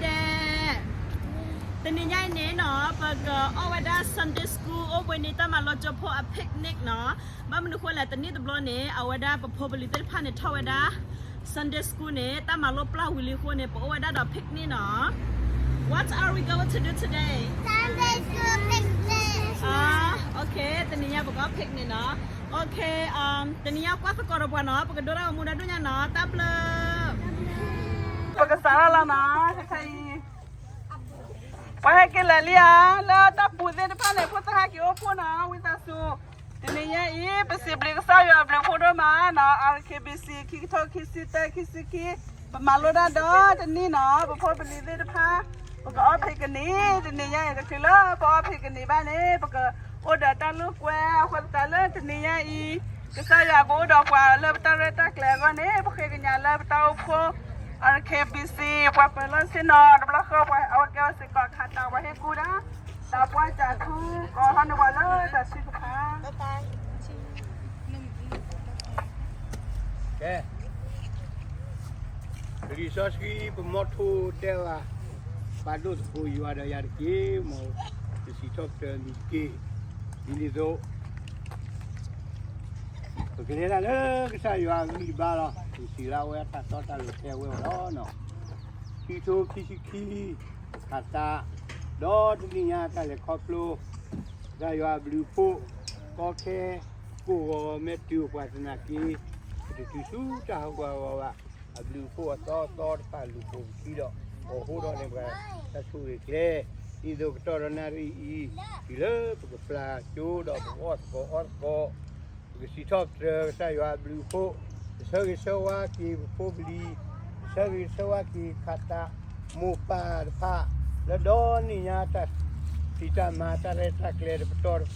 ဒဲး, တနံၤညါအံၤန့ၣ်နီၤ ပကအီၣ်ဝဲဒၣ် Sunday School အိၣ်ဘှံးနံၤတၢ်မၤလိကၠိဖိအ picnic နီၤ. ဘၣ်မနုၤဃိလဲၣ် တနံၣ်တဘျီန့ၣ် အဝဲဒၣ်ပဖိပလံၤသ့ၣ်တဖၣ်န့ၣ် ထီၣ်ဝဲဒၣ် Sunday School န့ၣ် တၢ်မၤလိပျၢ်ဝံၤလံအဃိန့ၣ် ပအိၣ်ဝဲဒၣ်ဒီး picnic နီၤ. What are we going to do today? Sunday school picnic. Okay, တနံၤညါပက picnic နီၤ. Okay, တနံၤညါကွၢ်သကိးဒီးပှၤနီၤ ပကဒိတၢ်ဂီၤမူဒီဒူၣ်ညါနီၤ တၢ်ဘျုး ပကစးထီၣ်လီၤနီၤ. ခဲခဲအံၤ ပှၤဟဲက့ၤလၢာ်လံဧါ လၢတၢ်ပူၤသ့ၣ်တဖၣ်န့ၣ် ဖိသၣ်ဟဲက့ၤအိၣ်ဖှိၣ်နီၤ ဝံသးစူၤ. တနံၤညါအံၤ ပစံးဘျုးကစၢ်ယွၤအဘျုးအဖှိၣ်ဒိၣ်မးနီၤ R K B C ခံကထိခံဆံသၢ ခံဆံခံ ပမၤလိတၢ်ဒီတနံၣ်နီၤ ပဖိပလံၤသ့ၣ်တဖၣ် ပကအီၣ် picnic တနံၤညါအံၤ တချုးလၢပအီၣ် picnic ဘၣ်န့ၣ် ပကအိၣ်ဒီးတၢ်လိာ်ကွဲအဃိသတးလၢတနံၤညါအံၤ ကစၢ်ယွၤကအိၣ်ဒီးပှၤလၢပတၢ်ရဲၣ်တၢ်ကျဲၤအဂီၢ်န့ၣ် ပဃ့ကညးလၢပတၢ်အိၣ်ဖှိၣ် R K B C ပှၤပၢၤလီၢ်ဆ့ၣ်နီၤ တဘျီဃီပှၤအဝဲကဲအီၤစ့ၢ်ကီးခးတၢ်ပှၤဟ့ၣ်ကူၣ်တၢ် တၢ်ပှၢ်စၢ်ထူ ကီၢ်ဟီၣ်န့ၢ်ပှၤလၢတၢ်ထုကဖၣ် ကဲ လံာ်စီဆှံပမီထိတဲဝဲ ပာ်ဒိၣ်သကိးယွၤဒီးယၤတက့ၢ် မ်ပစံးထီၣ်ပတြၢၤမံၤတက့ၢ်. ဒ်န့ၣ်အသိး ပကလဲၤတၢ်လၢကစၢ်ယွၤအဂံၢ်အဘါလီၤ. ပစံးလၢအဝဲတၢ်တီတၢ်လိၤတဲဝဲအီၤလီၤ. ခံကထိခံဆံခံ ခးတၢ် ဒီတနံၣ်ညါတၢ်လဲၤခီဖျိ ကစၢ်ယွၤအဘျုးအဖှိၣ် ကီခဲ ကိၢ်ဂီၤမဲာ်တုၤပှၤသနာ်က့ ပတတုၤဆူတၢ်ဟးဂီၤဂီၤဘၣ်. အဘျုးအဖှိၣ်အသီအသီတဖၣ်လူၤပိာ်ပခံဒီး အိၣ်ဟူဒီးန့ၢ်ပှၤတၢ်ဆိၣ်ဂ့ၤကျဲ ဒ်သိးကတီၢ်ဒီးနၣ်ရံၣ်အံၤ တုၤလၢပကပျၢ်ကၠိဒီးပကအီၣ်သကိးအီသကိး ပကစံးထီၣ်ပတြၢၤကစၢ်ယွၤအဘျုးအဖှိၣ်, ပဆၢဂ့ၤဆၢဝါက့ၤပဖိပလံၤ, ပဆၢဂ့ၤဆၢဝါက့ၤခးတၢ် မိၢ်ပၢ်တဖၣ် လၢဒီနံၣ်ညါတၢ်ဖံးတၢ်မၤတၢ်ရဲၣ်တၢ်ကျဲၤတပတီၢ်တ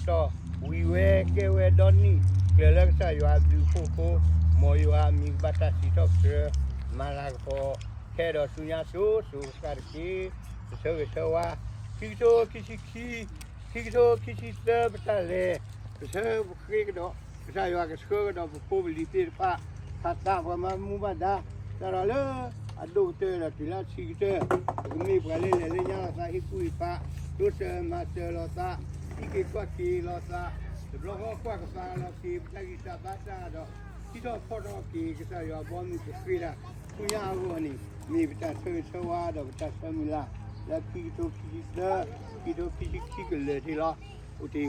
ပတီၢ် ဝံၤဝဲကဲဝဲဒီနံၣ်ကျၢၤလၢကစၢ်ယွၤအဘျုးအဖှိၣ်အဃိ, မ်ယွၤအမံၤကဘၣ်တၢ်စံးထီၣ်ပတြၢၤ မၤလၤကပီၤ ခဲဒီးဆူညါစိၤစိၤဃၣ်ဃၣ်တက့ၢ်. ပဆၢဂ့ၤဆၢဝါ ခံကထိခံဆံခံ ခံကထိခံဆံသၢ ပတၢ်လဲၤ ပဆၢပဃ့ကဒီး ကစၢ်ယွၤကဆှၢကဒီးပဖိပလံၤသ့ၣ်တဖၣ် ဖးသးပှၤမၤမူဘၣ်ဒါ စးထီၣ်လၢအဒိၣ်ကတၢၢ်ဒီးတုၤလၢအဆံးကတၢၢ် ပကမ့ၢ်ပှၤလၢလဲၤလၢညါလိာ်သးဟ့ၣ်ကူၣ်ဟ့ၣ်ဖး တိစၢၤမၤစၢၤလိာ်သး ဟံးက့ၤကွၢ်က့ၤလိာ်သး တဘျီဃီကွၢ်ကပၤလိာ်က့ၤ ပတၢ်ဂံၢ်စၢ်ဘါစၢ်ဒီး ဟံးထီၣ်ဖီၣ်ထီၣ်က့ၤ ကစၢ်ယွၤဘီမုၢ်ကဃ့တၢ် ဆူညါအဂီၢ်န့ၣ် မ့ၢ်ပတၢ်ဆၢဂ့ၤဆၢဝါဒီးပတၢ်ဆၢမုၢ်လၢ် လၢခံကထိခံဆံသၢ ခံကထိခံဆံခံကလၢာ်ထံလီၤ. အိၣ်တ့ၢ်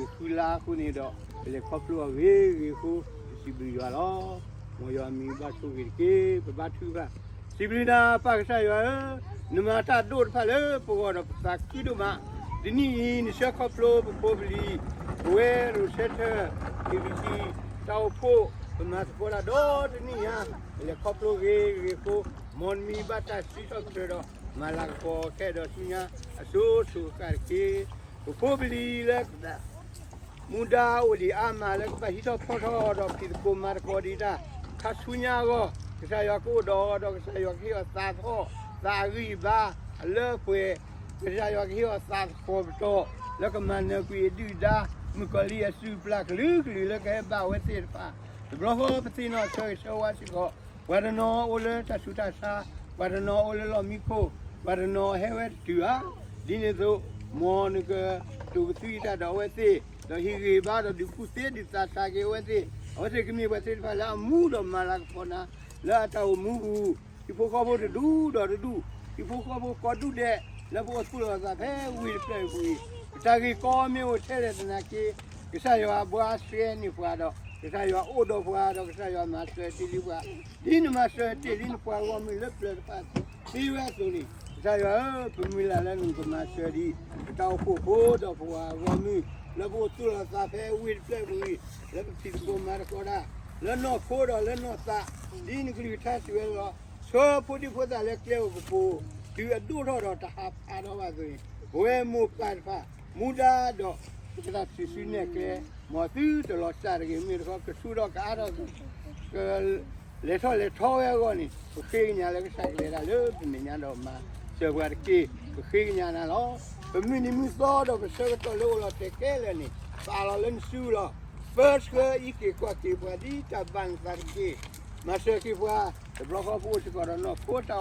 ဃုလါအဃိန့ၣ်ဒီး ပလဲၤခီဖျိအဂ့ၤဂ့ၤအဃိ ပစံးဘျုးယွၤလီၤ. မ်ယွၤမံၤဘၣ်ဆိၣ်ဂ့ၤတက့ၢ် ပဘါထုကဖၣ် စံးဘျုးနၤပၢ်ကစၢ်ယွၤဧၢ, နမၤတၢ်ဒိၣ်တဖၣ်လၢပဂီၢ်ဒီးပသးခုဒိၣ်မး, တနံၣ်အံၤ နဆှၢခီဖျိပဖိပလံၤ, ပဝဲရိၣ်ဆၢထၢၣ် KBC တၢ်အိၣ်ဖှိၣ် ပမၤသကိးတၢ်ဒီတနံၣ်ညါ, ပလဲၤခီဖျိဂ့ၤဂ့ၤအဃိ, မ်နမံၤဘၣ်တၢ်စံးထီၣ်ပတြၢၤဒီး မၤလၤကပီၤခဲဒီးဆူညါ အစိၤစိၤအဃၣ်ဃၣ်တက့ၢ်. ပဖိပလံၤလၢ မူဒါအိၣ်ဒံးအါမးလၢကဘၣ်ဟံးထီၣ်ဖီၣ်ထီၣ်ဒီးဖံးသကိးမၤသကိးဒံးတၢ် ခါဆူညါအဂီၢ်, ကစၢ်ယွၤကအိၣ်ဒီးအီၤဒီးကစၢ်ယွၤကဟ့ၣ်အီၤသးသဟီၣ် သးအဂံၢ်အဘါအလၢအပှဲၤ, ကစၢ်ယွၤကဟ့ၣ်အီၤသးသဟီၣ်ပတီၢ် လၢကမၤနၢၤကွံာ်အဒုၣ်အဒါ မုၣ်ကီၤလံၢ်အစုပျၢ်ကလုာ်ကလုာ်လၢကဟဲဘၣ်အဝဲသ့ၣ်တဖၣ်, တဘျီဃီပသ့ၣ်နီၣ်ဆၢဂ့ၤဆၢဝါစ့ၢ်ကီး, ပှၤတနီၤအိၣ်လၢတၢ်ဆူးတၢ်ဆါ, ပှၤတနီၤအိၣ်လၢလီၢ်မံခိၣ်, ပှၤတနီၤဟဲဝဲတတုၤဧါ, ဒ်န့ၣ်အသိး, မ်နကတိၤကသွံတၢ်ဒီးအဝဲသ့ၣ်, ဒီးဟ့ၣ်ဂံၢ်ဘါဒီးဒုးကူၣ်သ့ဒုးသးဆးက့ၤအဝဲသ့ၣ်, အဝဲသ့ၣ်ကမ့ၢ်ပှၤသ့ၣ်တဖၣ်လၢအမူဒီးမၤလၤကပီၤနၤ လၢအတၢ်အိၣ်မူပူၤ, ဟံၣ်ဖိဃီဖိတဒူၣ်ဒီးတဒူၣ်, ဟံၣ်ဖိဃီဖိကိးဒူၣ်ဒဲး, လၢပအိၣ်သူၣ်လီၤသးဖဲဝ့ၢ်တဖျၢၣ်အပူၤအံၤ, ပတၢ်ဂ့ၢ်ကီမ့ၢ်အိၣ်ထဲလဲၣ်သနာ်က့, ကစၢ်ယွၤဘှါဆှဲန့ၢ်ပှၤဒီး ကစၢ်ယွၤအိၣ်ဒီးပှၤဒီး ကစၢ်ယွၤမၤစၢၤတ့ၢ်လံပှၤ, ဒ်နမၤစၢၤတ့ၢ်လံနပှၤဂီၢ်မုၢ်လၢပျၢၤတဖၣ်သ့ဝဲအသိးန့ၣ်, ကစၢ်ယွၤဧၢ, ပမုၢ်လၢ်လၢနကမၤစၢၤဒံး ပတၢ်အိၣ်ဖှိၣ်ဖိဒီးပှၤဂီၢ်မုၢ် လၢပအိၣ်သူၣ်လီၤသးဖဲဝ့ၢ်တဖျၢၣ်အပူၤအံၤ, လၢပဖံးသကိးမၤသကိးတၢ်, လၢနီၢ်ခိဒီးလၢနီၢ်သး, ဒ်နကလုၢ်ကထါစံးဝဲလီၤ, ဆှၢဖိဒံဖိသၣ်လၢကျဲအိၣ်ကပူၤ, တုၤအဒိၣ်ထီၣ်ဒီးတဟးဖးထီၣ်ဘၣ်အသိးန့ၣ်, ပဝဲမိၢ်ပၢ်တဖၣ် မူဒါဒီး ပတၢ်စံးဆူနဲၣ်ကျဲ, မ်သုတလီၤစၢ်တဂ့ၤ, မ့ၢ်တခီကဆူၣ်ထီၣ်ကအါထီၣ် လဲၤထီၣ်လဲၤထီဝဲအဂီၢ်န့ၣ်, ပဃ့ကညးလၢကစၢ်ကလဲၤတၢ်လၢပမဲာ်ညါဒီးမၤစၢၤပှၤတက့ၢ်, ပဃ့ကညးနၤလီၤ. ပမုၢ်နံၤမုၢ်သီဒီးပဆၢကတီၢ်လၢအိၣ်လီၤတဲာ်ခဲလၢာ်န့ၣ်, ပာ်လီၤလၢနစုလီၤ. ပၢဆှၢအံးက့ၤကွၢ်က့ၤပှၤဒ်တၢ်ဘၣ်နသးတက့ၢ်. မၤစၢၤက့ၤပှၤ တဘျီဃီပအိၣ်စ့ၢ်ကီးဒီးနီၢ်ခိတၢ်အီၣ်တၢ်အီ, ပစိာ်ဖိဒီးပကံန့ၢ်သကိး တၢ်အီၣ်တၢ်အီလၢပ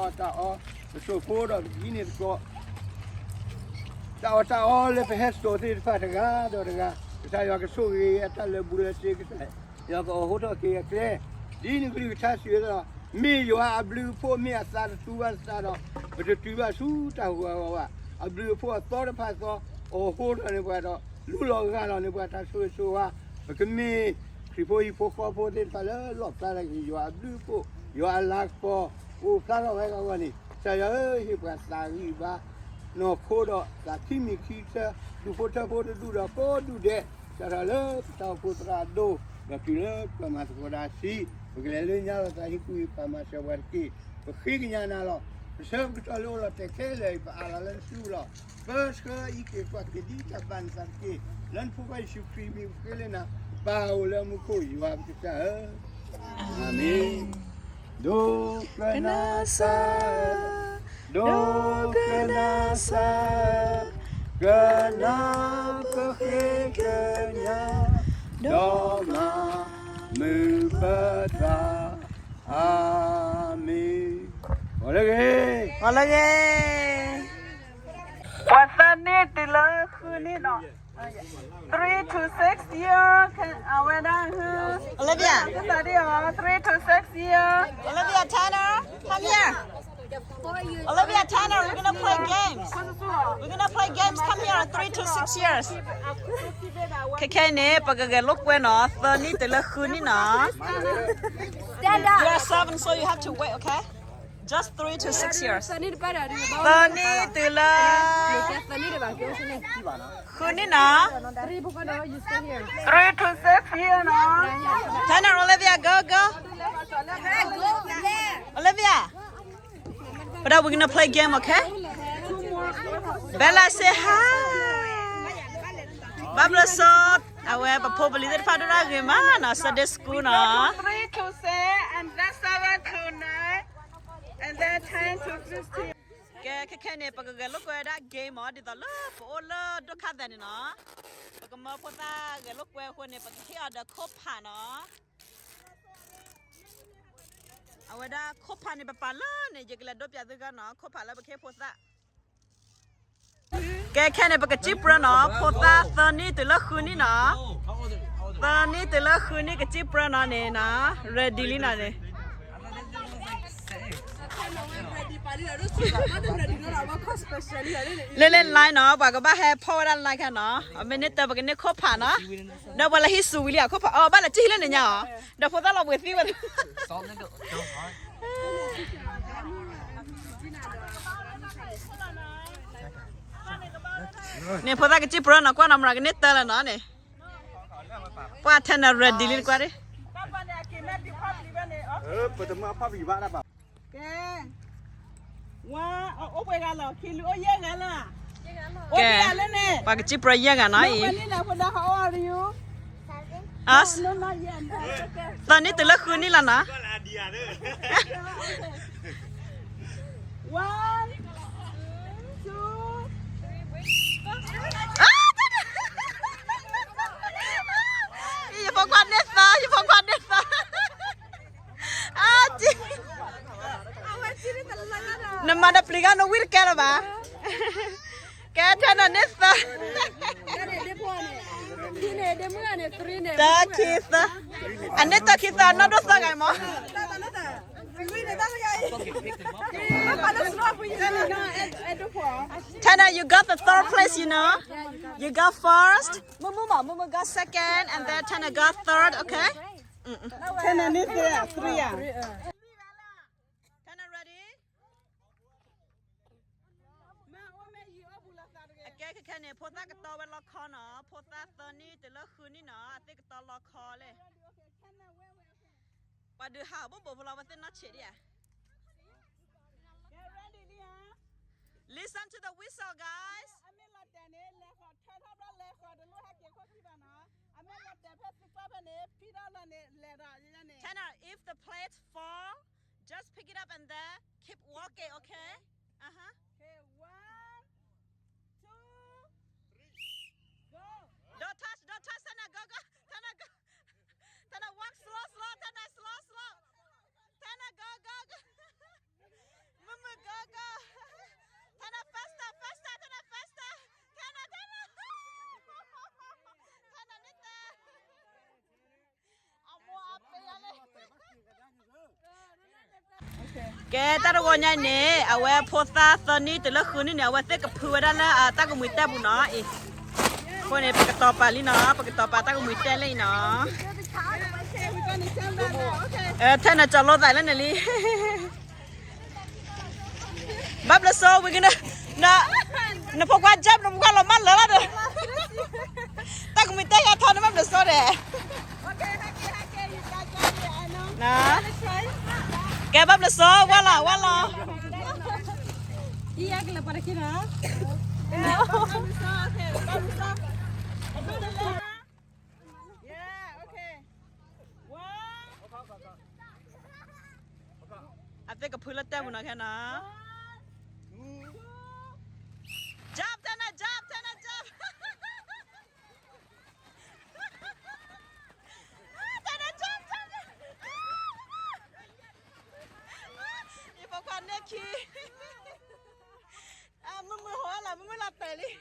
ဟဲစိာ်သ့ၣ်တဖၣ်တဂၤဒီးတဂၤ, ကစၢ်ယွၤကဆိၣ်ဂ့ၤအတၢ်လၢာ်ဘူၣ်လၢာ်စ့ကစၢ်, ယွၤကအိးထီၣ်က့ၤအကျဲ, ဒ်နကလုၢ်ကထါစံးဝဲဒၣ်, မ့ၢ်ယွၤအဘျုးအဖှိၣ်မ့ၢ်အသးတတူာ်ဘၣ်သတးဒီး, ပတတုၤဘၣ်ဆူတၢ်ဟူးဂဲၤအဂီၢ်ဘၣ်. အဘျုးအဖှိၣ်အသီတဖၣ်သီ, အိၣ်ဃိထီၣ်န့ၢ်ပှၤဒီး လူလီၤဂၢ်လီၤန့ၢ်ပှၤတၢ်ဆိၣ်ဂ့ၤဆိၣ်ဝါ, ပကမ့ၢ်ခရံာ်ဖိဟံၣ်ဖိဃီဖိသ့ၣ်တဖၣ်လၢလီၣ်ဖျါထီၣ်က့ၤယွၤအဘျုးအဖှိၣ်, ယွၤအလၤကပီၤ, အိၣ်ဖျါထီၣ်ဝဲအဂီၢ်န့ၣ်, ကစၢ်ယွၤဧၢ, ဟ့ၣ်ပှၤသးဂံၢ်ဘါ နီၢ်ခိဒီးသးခံမံၤခံဆၢ, ဒူၣ်ဖိထၢဖိတဒူၣ်ဒီးကိးဒူၣ်ဒဲး, စးထီၣ်လၢပတၢ်အိၣ်ဖှိၣ်သရၣ်ဒိၣ်, ဒီးတုၤလၢပှၤမၤသကိးတၢ်ဆံး, ပကလဲၤလၢညါလီၤသးဟ့ၣ်ကူၣ်ဟ့ၣ်ဖးမၤစၢၤပှၤတက့ၢ်. ပဃ့ကညးနၤလီၤ. ပဆၢပကတီၢ်လၢအိၣ်လီၤတဲာ်ခဲလၢာ်အံၤ ပအးလီၤလၢနစုပူၤလီၤ. ပဆှၢအံးက့ၤကွၢ်က့ၤဒ်တၢ်ဘၣ်နသးတက့ၢ်. လၢနဖိခွါယ့ၣ်ၡူးခရံာ်အမံၤပဃ့လၢနၤ, ပၢ်ဧၢ, လၢမူခိၣ်ယွၤပကစၢ်ဧၢ, အၤမ့ၣ်. ဒိကနၣ်စၢ်, ဒိကနၣ်စၢ်, ကနၣ်ပဃ့ကညး, ဒီးမၤမုာ်ပသး, အၤမ့ၣ်. ဂီၤလၢအဂ့ၤ, ဂီၤလၢအဂ့ၤ. ပှၤသၢနံၣ်တုၤလၢဃုနံၣ်နီၤ, three to six year, အဝဲဒၣ်, Olivia, three to six year, Olivia Tanner, come here. Olivia Tanner, we're gonna play games. We're gonna play games. Come here, three to six years. ခဲခဲအံၤန့ၣ် ပကဂဲၤလိာ်ကွဲနီၤ, သၢနံၣ်တုၤလၢဃုနံၣ်နီၤ. You're seven, so you have to wait, okay? Just three to six years. သၢနံၣ်တုၤလၢ ဃုနံၣ်နီၤ. Three to six yearနီၤ. Tanner, Olivia, go, go. Olivia. But we're gonna play game, okay? Bella say hi. ဘၣ်ဘျီစီ, အဝဲပဖိပလံၤသ့ၣ်တဖၣ်ဒိၣ်ဒၣ်ဂ့ၤမးနီၤ, Sunday schoolနီၤ. Three to six, and then seven to nine, and then ten to fifteen. ကဲ, ခဲခဲန့ၣ် ပကဂဲၤလိာ်ကွဲဝဲဒၣ် game မး, ဒ်သိးလၢပအိၣ်လၢဒိၣ်ခါသဲးန့ၣ်နီၤ, ပကမၢဖိသၣ်ဂဲၤလိာ်ကွဲအဃိန့ၣ် ပကဟ့ၣ်အီၤဒီးခိၣ်ဖးနီၤ. အဝဲဒၣ်ခိၣ်ဖးန့ၣ် ပပာ်လၢန့ၣ် ယကလဲၤဒိးပၠးသုဂၤနီၤ, ခိၣ်ဖးလၢပကဟ့ၣ်ဖိသၣ်. ကဲ, ခဲန့ၣ် ပကစံၣ်ပြၢနီၤ, ဖိသၣ်သၢနံၣ်တုၤလၢဃုနံၣ်နီၤ. သၢနံၣ်တုၤလၢဃုနံၣ် ကစံၣ်ပြၢနီၤန့ၣ်နီၤ, ready လံနီၤန့ၣ်. လၢလၢ line နီၤ, ပှၤကဘၣ်ဟဲဖီၣ်ဝဲဒၣ် line ခါနီၤ, အမ့ၢ်န့ၢ်တၢ်ပကန့ၢ်ခိၣ်ဖးနီၤ, ဒီးပှၤလၢဟံးစူၤဝံၤလံအခိၣ်ဖး, အီ ဘၣ်လဲၤစံၣ်ဟံးလၢန့ၣ်ညါအီၤ, ဒီးဖိသၣ်လီၤဘှံးသံဝဲ န့ၣ်ဖိသၣ်ကစံၣ်ပြၢနီၤ, ကွၢ်နီၤ မရၤကန့ၢ်တၢ်လၢနီၤန့ၣ်, ပှၤထဲန့ၣ် ready လံကွၢ်ဒ် ကဲ, ဝါ, အိၣ်ပှဲၤဂၤလီၤ, ခံလူအိၣ်ယဲၢ်ဂၤလီၤ, ကဲ, ပှၤကစံၣ်ပြၢယဲၢ်ဂၤနီၤအံၤ, သၢနံၣ်တုၤလၢဃုနံၣ်လီၤနီၤ. One, two, three. ယဖိခွါန့ၢ်သၢ, ယဖိခွါန့ၢ်သၢ, အါ, နမၤဒီးပျံၤဂၤ နဝံၣ်တကဲလၢၤဘၣ်. ကဲ, ထဲန့ၣ်န့ၢ်သၢ, တၢ ခံ သၢ, အန့ၢ်တၢ ခံ သၢ အနီၢ်ဒိၣ်သၢဂၤမး. Tana, you got the third place, you know. You got first. Mumu, Mumu got second, and then Tana got third, okay? Tana, ready? အကဲခဲခဲန့ၣ် ဖိသၣ်ကတီၤဝဲလီခီနီၤ, ဖိသၣ်သၢနံၣ်တုၤလၢဃုနံၣ်နီၤ, အသ့ၣ်ကတီၤလီခီလဲၣ်. ပှၤဒုးဟးဘိၣ်ဘိၣ်ဖိလီၤ ပှၤသ့ၣ်နီၣ်ဆံးဒံးဧါ. Listen to the whistle, guys. အမ့ၢ်လီၤတဲာ်န့ၣ်လဲၤဃီၤထၢထီၣ်ဘျီလဲၤဃီၤတလိၣ်ဟဲက့ၤခိၣ်ခံဘၣ်နီၤ, အမ့ၢ်လီၤတဲာ်ဖဲသံကွၢ်ဖဲန့ၣ် ဖံထီၣ်လီၤန့ၣ်လဲၤဒီးန့ၣ်. Tanner, if the plates fall, just pick it up and then keep walking, okay? Uh-huh. Okay, one, two, go. Don't touch, don't touch, Tanner, go, go. Tanner, go. Tanner, walk slow, slow, Tanner, slow, slow. Tanner, go, go, go. ကဲ တၢ်တဂီၤညါအံၤန့ၣ် အဝဲဖိသၣ်သၢနံၣ်တုၤလၢဃုနံၣ်န့ၣ် အဝဲသ့ၣ်ကဖုဝဲဒၣ်လၢအတၢ်ကမှံၤတဲပူၤနီၤအံၤ. အဃိန့ၣ် ပကတီၤပာ်လံနီၤ, ပကတီၤပာ်တၢ်ကမှံၤတဲလၢအံၤနီၤ. ထဲနၤကၠီၤလိသးလၢန့ၣ်လံ. ဘၣ်ဘျုးစိ ဝံၤကနၢ, နဖိခွါ jump နဖိခွါလီၤမၢ်လၢာ်လီၤဒီး, တၢ်ကမှံၤတဲယါထီၣ်န့ၣ် ဘၣ်ဘျုးစိဒီး. ကဲဘၣ်ဘျုးစိ ဝါလီၤ ဝါလီၤ. အသ့ၣ်ကဖုလၢတဲပူၤနီၤခဲနီၤ. Jump, ထဲနၤ jump, ထဲနၤ jump. ထဲနၤ jump, jump. ယဖိခွါန့ၢ်ခံ မုၢ်မုၢ်ဟိလီၤ မုၢ်မုၢ်လီၤတဲာ်လံ.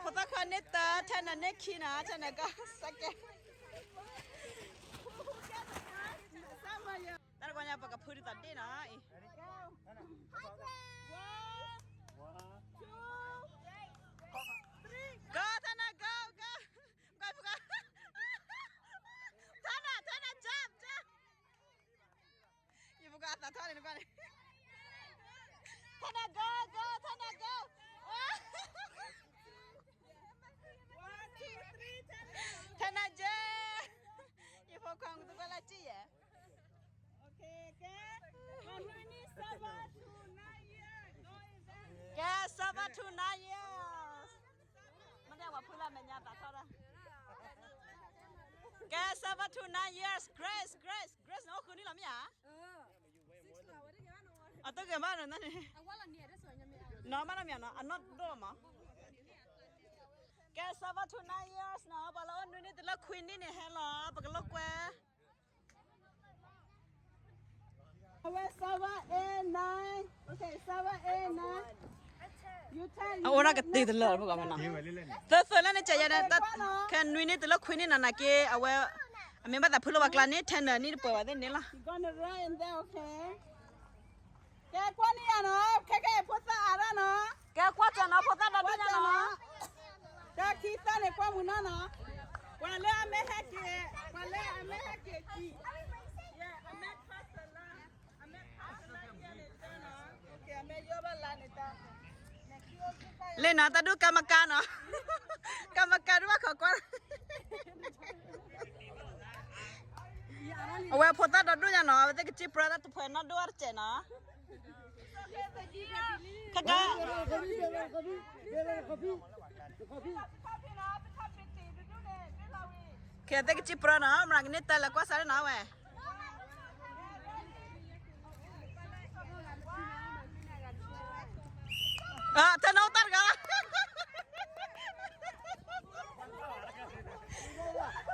ဖိသၣ်ခွါန့ၢ်တၢ ထဲနၤန့ၢ်ခံနီၤ, ထဲနၤကီၢ်စဲကဲ. တၢ်တကွၢ်ညါ ပကဖုဒ်သိးဒ့ၣ်နီၤအံၤ. ကီ ထဲနၤ ကီ ကီ ကီ ဖိခွါ, ထဲနၤ ထဲနၤ jump, jump. ယဖိခွါအသးထီၣ်န့ၣ်တကွၢ်န့ၣ်, ထဲနၤ go, go, ထဲနၤ go. ထဲနၤ jump. ယဖိခွါကတကွၢ်လၢကံၣ်ယဲ. ကဲ seven to nine years. မ့ၢ်ဒ်ဝဲဖုလၢမဲာ်ညါသးထီၣ်ဒၣ်. ကဲ seven to nine years, Grace, Grace, Grace နအိၣ်ဃုနံၣ်လီၤမ့ၢ်ဧါ. အတဂ့ၤဘၣ်နီၤန့ၣ်, နီၤဘၣ်နီတမံၤနီၤ, အနီၢ်ဒိၣ်မး. ကဲ seven to nine years နီၤ, ပှၤလၢအိၣ်နွံနံၣ်တုၤလၢခွံနံၣ်န့ၣ်ဟဲလီၤ, ပကလိာ်ကွဲ အဝဲ seven, eight, nine, okay, seven, eight, nine. အအိၣ်ဒၣ်ကတ့တလၢာ်, သၢသၢလၢန့ၣ် ကယဲၢ်န့ၣ်, ခဲနွံနံၣ်တုၤလၢခွံနံၣ်နီၤနာ်က့ အဝဲ အမ့ၢ်ဘၣ်သးဖုလၢပှၤကျါန့ၣ် ထဲနၤန့ၣ်တပှဲၤဘၣ်သ့ၣ်န့ၣ်လီၤ. ကဲကွၢ်န့ၢ်ယၤနီၤ, ခဲကဲဖိသၣ်အါဒၣ်နီၤ. ကဲကွၢ်စၢၤနီၤ, ဖိသၣ်ဒီဒူၣ်ညါနီၤ. ကဲခံသၢန့ၣ်ကွၢ်မုာ်နီၤနီၤ. ပှၤလၢအမ့ၢ်ဟဲက့ၤ, ပှၤလၢအမ့ၢ်ဟဲက့ၤကံၣ်, အမ့ၢ်ခါစၢၤလၢ လ့ၣ်နီၤ တၢ်ဒူၣ်ကါမကါနီၤ, ကါမကါဒူၣ်ဘၣ်ခိးကွၢ်, အဝဲဖိသၣ်ဒီဒူၣ်ညါနီၤ, အဝဲသ့ၣ်ကစံၣ်ပြၢတၢ်တဖှဲးနီၢ်ဒိၣ်အါတစဲးနီၤ, ခဲကါ ခဲသ့ၣ်ကစံၣ်ပြၢနီၤ, မရၤကန့ၢ်တၢ်လဲၤကွၢ်စးလၢနီၤဝဲ ထဲနအိၣ်တၢ်တဂၤ,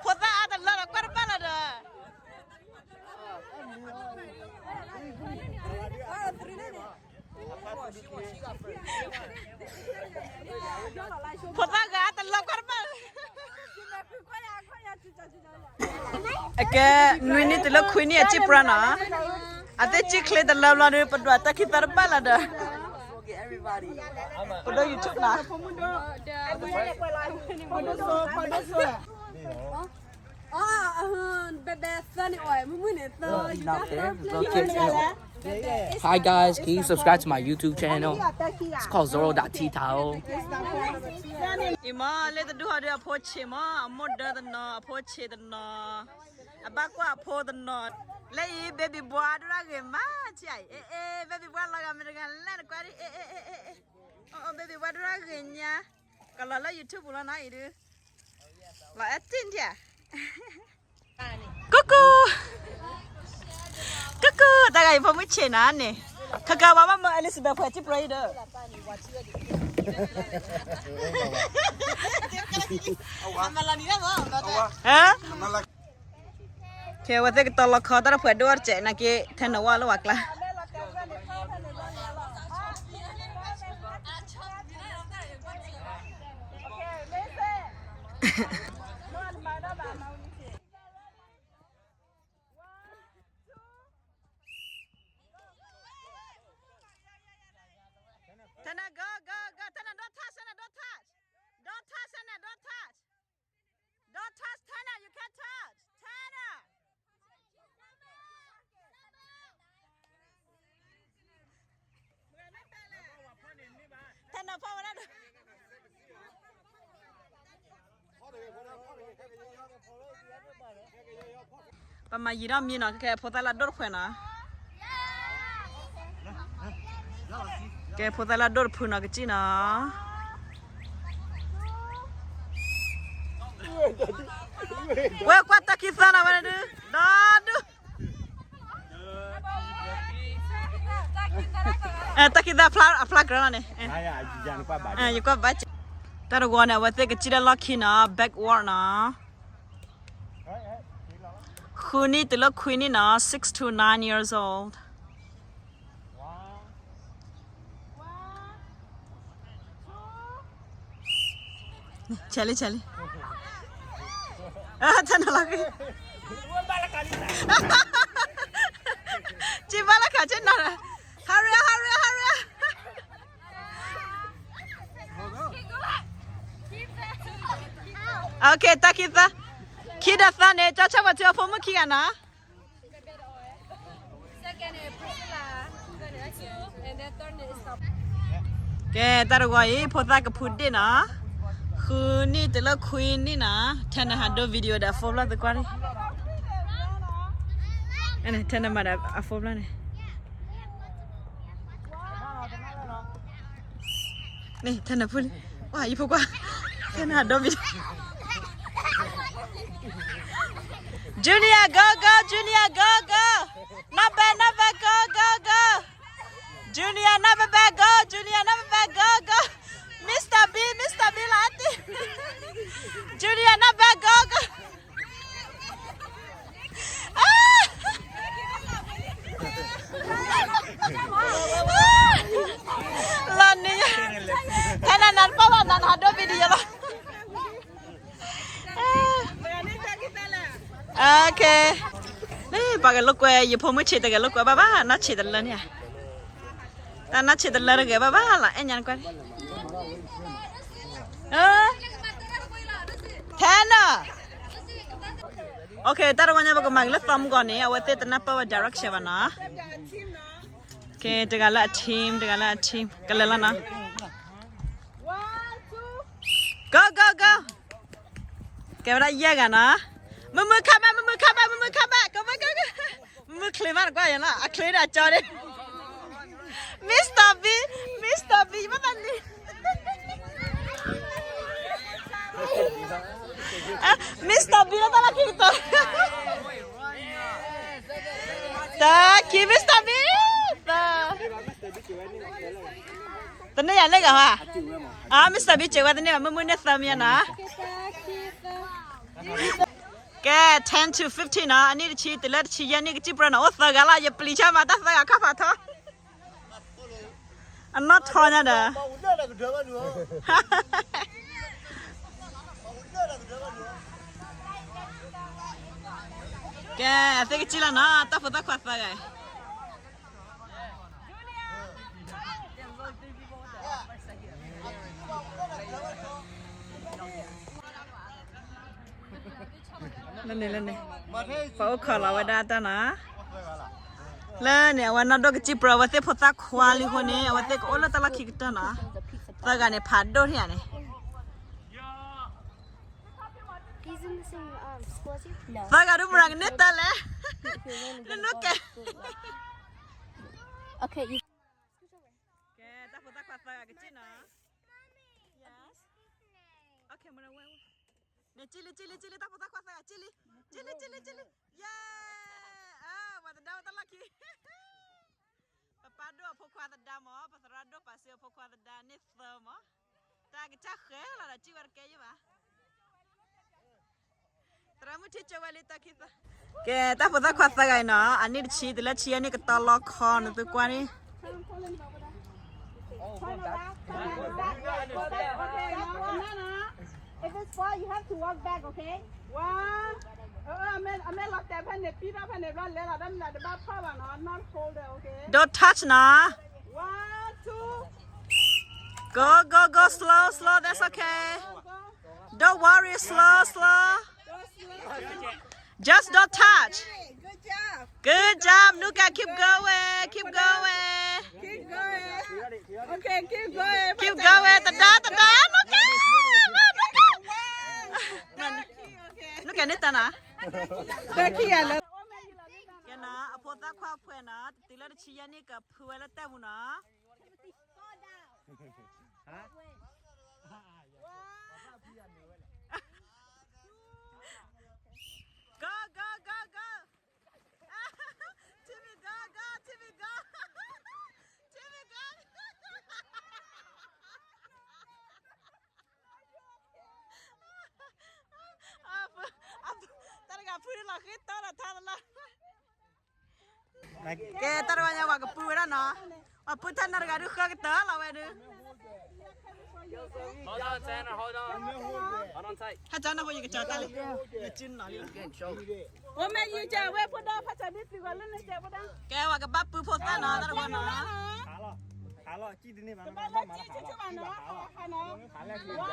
ဖိသၣ်အါတလၢဒီးကွၢ်တဘၣ်လၢၤဒီး, ဖိသၣ်ဂၤအါတလၢကွၢ်တဘၣ်လၢၤ အကဲ နွံနံၣ်တုၤလၢခွံနံၣ်အစံၣ်ပြၢနီၤ, အသ့ၣ်စံၣ်ချ့တလၢဘျီဒီး ပဒွးတၢ်ခံသၢတဘၣ်လၢၤဒီး, ပဒိၣ် YouTube နီၤ. Hi guys, can you subscribe to my YouTube channel? It's called Zoro dot T Tao. အံၤမ့ၢ်လၢတဒူၣ်ဟီဒီးအဖိဆံးမ့ၢ် အမိၢ်ဒၢတနီၤ အဖိဆံးတနီၤ, အဘၣ်ကွၢ်အဖိတနီၤ, လၢအံၤ baby boy ဒိၣ်ဒၣ်ဂ့ၤမးဆံးအံၤ, အ့ အ့ baby boy လီၤဂာ်မ့ၢ်တဂၤလဲၣ်နကွၢ်ဒ်အံၤ, အ့ အ့ အ့ အ့ အ့ အ့ baby boy ဒိၣ်ဒၣ်ဂ့ၤညါ, ကလီၤလၢ YouTube ပူၤလီၤနီၤအံၤဒုး, လီၤအဲၣ်တံၢ်ဒံးဧါ. ကူကူ, ကူကူ, တၢ်ဂၤအံၤဖိမုၣ်ဆံးနၤန့ၣ်, ခဲကါဝဲဘၣ်မၢ Elizabeth ဖှဲးစံၣ်ပြၢအံၤဒီး, ဟၢ, ခဲအဝဲသ့ၣ်ကတီၤလီၤခီတၢ်တဖှဲးဒိၣ်အါတစဲးနာ်က့ ထဲနဝဲလၢဝဲကျါ Okay, listen. ပမၤယံာ်ထီၣ်မံနီၤ, ကဲဖိသၣ်လၢအဒိၣ်တဖှဲးနီၤ, ကဲဖိသၣ်လၢအဒိၣ်တဖုနီၤ ကစံၣ်နီၤ. ဝဲကွၢ်တၢ်ခံသၢနီၤ ဝဲဒုး ဒီဒုး တၢ်ခံသၢအဖျါကရၢလီၤန့ၣ်, ယကွၢ်ဘၣ်စ့ၢ်, တၢ်တဝီန့ၣ် အဝဲသ့ၣ်ကစံၣ်လၢလီၢ်ခံနီၤ backward နီၤ. ဃုနံၣ်တုၤလၢခွံနံၣ်နီၤ six to nine years old. ဆဲးလံ ဆဲးလံ, ဆဲးနီၤလီၤ, စံးဘၣ်လၢခးဆ့နီၤ, hurry up, hurry up, hurry up. Okay, တၢ်ခံသၢ, ခံဒီးသၢန့ၣ် ကၠီဆၢဝဲထံအဖိမုၣ်ခံဂၤနီၤ. ကဲ တၢ်တဝီအံၤ ဖိသၣ်ကဖုဒ့ၣ်နီၤ, ဃုနံၣ်တုၤလၢခွံနံၣ်နီၤ, ထဲန့ၣ်ဟးဒိ video ဒီးအ phone လီၤ သုကွၢ်န့ၣ်, ထဲန့ၣ်မၤဒီးအ phone လီၤန့ၣ်. န့ၣ် ထဲနၢ်ဖုလံ, ဝါ ယဖိခွါ, ထဲနၢ်ဒိဘံ, Junior, go, go, Junior, go, go, နီၢ်ဘဲ နီၢ်ဘဲ go, go, go, Junior နီၢ်ဘဲဘဲ go, Junior နီၢ်ဘဲဘဲ go, go, Mister B, Mister B လီၤအါတံၢ်, Junior နီၢ်ဘဲ go, go. လီၤနံၤ, ဖဲနနၤတပၣ်ဘၣ် နနဟးဒိ video လီၤ. Okay, ပှၤဂဲၤလိာ်ကွဲ ယဖိမုၣ်ဆံးတဂဲၤလိာ်ကွဲဘၣ်ဘၣ် နီၢ်ဆံးတလၢန့ၣ်, တၢ်နီၢ်ဆံးတလၢတဂဲၤဘၣ်ဘၣ်လီၤ အဲၣ်ညါနကွၢ်, ထဲနၢ် Okay, တၢ်တဝီညါ ပကမၤက့ၤလၢသီမုၢ်ဂီၤန့ၣ် အဝဲသ့ၣ်တနၢ်ပၢၢ်ဝဲ direction ဘၣ်နီၤ. Okay, တဂၤလၢအ team, တဂၤလၢအ team, ကလဲၤလီၤနီၤ. Go, go, go. ကဲဝဲဒၣ်ယဲၢ်ဂၤနီၤ. မုၢ်မုၢ်ခါဘၣ်, မုၢ်မုၢ်ခါဘၣ်, မုၢ်မုၢ်ခါဘၣ်, ကဘၣ်ကဲကဲ, မုၢ်မုၢ်ချ့မး နကွၢ်ယဲလီၤ, အချ့ဒီးအကၠီန့ၣ် Mister B, Mister B, ယဘၣ်သးန့ၣ် Mister B လၢတၢ်လီၢ်ခံကတၢၢ်, တၢ်ခံ Mister B, တၢ်, တန့ၢ်ယၤန့ၢ်ဂၤဟါ, အါ Mister B စၢၤဝဲတန့ၢ်ဘၣ် မုၢ်မုၢ်န့ၢ်သၢမံၤနီၤ. ကဲ ten to fifteen နီၤ, အနံၣ်တဆံတုၤလၢတဆံယဲၢ်နံၣ် ကစံၣ်ပြၢနီၤ, အိၣ်သၢဂၤလီၤ, ယပျံၤဆၢမၤတၢ်သၢဂၤခီၣ်ဖးထီ အနီၢ်ထီညါဒီး ကဲ အသ့ၣ်ကစံၣ်လီၤနီၤ, တၢ်ဖိသၣ်ခွါသၢဂၤအံၤ လၢန့ၣ် လၢန့ၣ် ပှၤအိၣ်ခိးလီၤဝဲဒၣ်တၢ်နီၤ, လၢန့ၣ် အဝဲနီၢ်ဒိၣ်ကစံၣ်ပြၢ အဝဲသ့ၣ်ဖိသၣ်ခွါလံအဃိန့ၣ် အဝဲသ့ၣ်ကအိၣ်လၢတၢ်လီၢ်ခံကတၢၢ်နီၤ, သၢဂၤန့ၣ် ဖးဒိၣ်ထံၣ်ဧါန့ၣ် He's in the same um, school as you? No. သၢဂၤဒုးမရၤကန့ၢ်တၢ်လဲၣ်, နနူကဲ Okay, you. ကဲ တၢ်ဖိသၣ်ခွါသၢဂၤကစံၣ်နီၤ, Yes. Okay, မနဝဲဝဲ, န့ၣ် ကံလံ ကံလံ ကံလံ တၢ်ဖိသၣ်ခွါသၢဂၤ ကံလံ ကံလံ ကံလံ ကံလံ, Yay. အၢ ပှၤသဒါဝဲတၢ်လီၢ်ခံ ပပၢ်ဒိၣ်အဖိခွါသဒါမး, ပသရၣ်ဒိၣ်ပာ်စ့အဖိခွါသဒါန့ၢ်သၢမး, တၢ်ကစၢ်ဃဲလီၤဒီး ကံဝဲတကဲယဘၣ်, သရၣ်မုၣ်ထံၣ်ကၢဝဲလံတၢ်ခံသၢ, ကဲ တၢ်ဖိသၣ်ခွါသၢဂၤအံၤနီၤ, အနံၣ်တဆံတုၤလၢဆံယဲၢ်နံၣ်ကတီၢ်လီခီန့ၣ် သုကွၢ်န့ၣ် If it's far, you have to walk back, okay? One. အမ့ၢ် အမ့ၢ်လီၤတဲာ်ဖဲန့ၣ် ပံထီၣ်ဖဲန့ၣ် ဘျီလဲၤလီၤ တမ့ၢ်လၢတဘၣ်ဖီၣ်ဘၣ်နီၤ, not hold it, okay? Don't touch နီၤ. One, two. Go, go, go, slow, slow, that's okay. Don't worry, slow, slow. Just don't touch. Good job. Good job, Nuka. Keep going, keep going. Keep going. Okay, keep going. Keep going. တဒါ တဒါ Nuka. Nuka န့ၣ်တၢ်နၤ တၢ်ခံဂၤလၢ သးခွါဖှဲးနီၤ, တတုၤလၢတဆံယဲၢ်နံၣ် ကဖုဝဲလၢတဲာ်ပူၤနီၤ. Go, go, go, go. Timmy, go, go, Timmy, go. Timmy, go. တၢ်တဂၤဖုလီၤဃ့တၢ်လီၤထါတလီၤ. ကဲ တၢ်တဂၤညါ ပှၤကပုၢ်ဝဲဒၣ်နီၤ, ပှၤပုၢ်ထၢၣ်နီတဂၤဒုးဃၢကတၢၢ်လီၤဝဲဒုး. ဟဲကၠီနၢ်ဖိယကကၠီတၢ်လံ, ယကၠီနီၤလံ. အိၣ်မ့ၢ်ယကၠီဝဲဖိဒီး ဖးစၢ်ဒုးသံကွၢ်လၢနကၠီဖိဒီး, ကဲ ပှၤကဘၣ်ပုၢ်ဖိသၣ်နီၤ တၢ်တဂၤနီၤ. ဟးလီၤကံၣ်တန့ၢ်ဘၣ်နီၤ, ဘၣ်လီၤကံၣ်ဆူၣ်ဆူၣ်ဘၣ်နီၤ, ဟးနီၤ.